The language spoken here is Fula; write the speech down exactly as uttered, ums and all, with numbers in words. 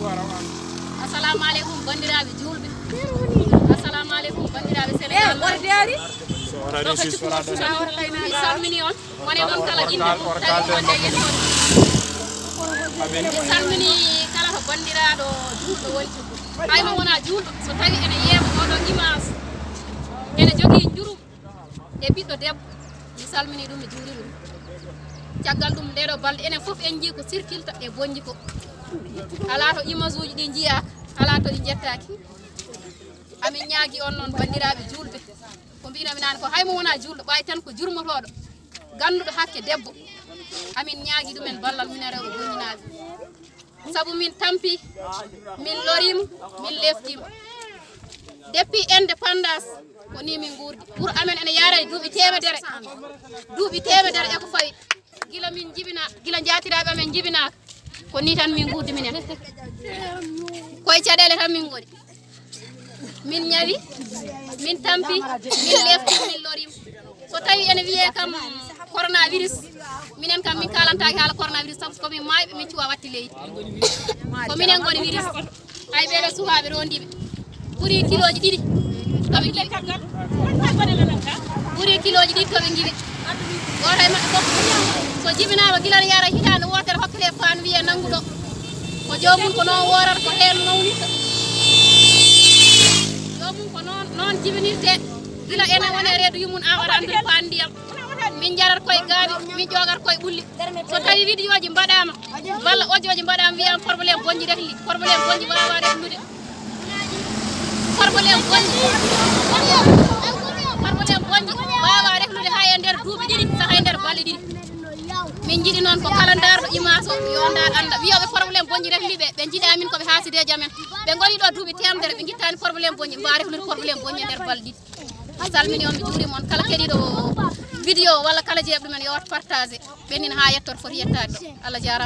Assalamu aleykum, banndiraaɓe juulɓe. Assalamu aleykum, banndiraaɓe Senegal. Ɗo ko cukalel Fuuta. Mi salmini on. Wone ɗon kala innde mum, tawi wonde e yettode. Mi salmini kala ko banndiraaɗo juulɗo woni. Hay mo wona juulɗo, so tawi ene ƴeewa oɗo image, ene jogii njurum e ɓiɗɗo debbo, mi salmini ɗum, mi juuri ɗum. Caggal ɗum, ndeɗo balɗe, enen fof en njii ko sirkilta e bonji ko. Alaa to image uji ɗi njiyaaka, alaa to ɗi njettaaki. Amin ñaagi on noon, banndiraaɓe juulɓe, ko mbinomi naan ko, hay mo wona juulɗo, ɓay tan ko jurmotooɗo, ganduɗo hakke debbo. Amin ñaagi ɗumen ballal, minen rewɓe Bonjinaaɓe. Sabu min tampi, min lorima, min leftima. Depuis indépendance, ko ni min nguurdi. Pour amen ene yaara e duuɓi teemedere. Duuɓi teemedere e ko fawi. Gila min jibina, gila njaatiraaɓe amen jibinaaka. Ko ni tan min nguurdi minen. Koye caɗeele tan min ngoni. Min ñawi, min tampi, min lefti, min lorima. So tawi ene wiyee kam coronavirus, minen kam min kaalantaake haala coronavirus, sabu ko min maayɓe, min cuwa watti leydi. Ko minen ngoni virus. Hay ɓeeɗo sukaaɓe rondiiɓe. Ɓuri kilooji ɗiɗi ko ɓe ngiwi. Ɓuri kilooji ɗiɗi ko ɓe ngiwi. Gooto e maɓɓe fof so jibinaama gila ne yara hitaande wootere hokkete paan wiyee nanngu ɗo. Ko joomum ko noon woorata, ko heen mawnirta. Joomum ko noon, noon jibinirte. Gila ene woni e reedu yummum, awa anndude paan ndiyam. Min njarat koye gaabi, min ƴoogat koye ɓulli. So tawi vidéo ji mbaɗaama, walla audio ji mbaɗaama, wiyama problème bonji rehli, problème bonji waawa rehlude. Problème bonji, problème bonji waawa rehlude hay e nder duuɓi ɗiɗi, so hay nder balɗe ɗiɗi. Min njiɗi noon ko kala ndaarɗo image o, yo ndaar annda. Wiyooɓe problème bonji rehli ɓe, ɓe njiɗa min ko ɓe haasideejo amen. Ɓe ngoni ɗo duuɓi teemedere, ɓe njiɗtaani problème bonji, mbawa rehlude problème bonji e nder balɗe ɗiɗi. Mi salmini on, mi juurima on. Kala keɗiiɗo vidéo walla kala jeeɓɗo men, yo waɗ partage. Ɓennina haa yettoto foti yettaade ɗo. Allah jaaraama.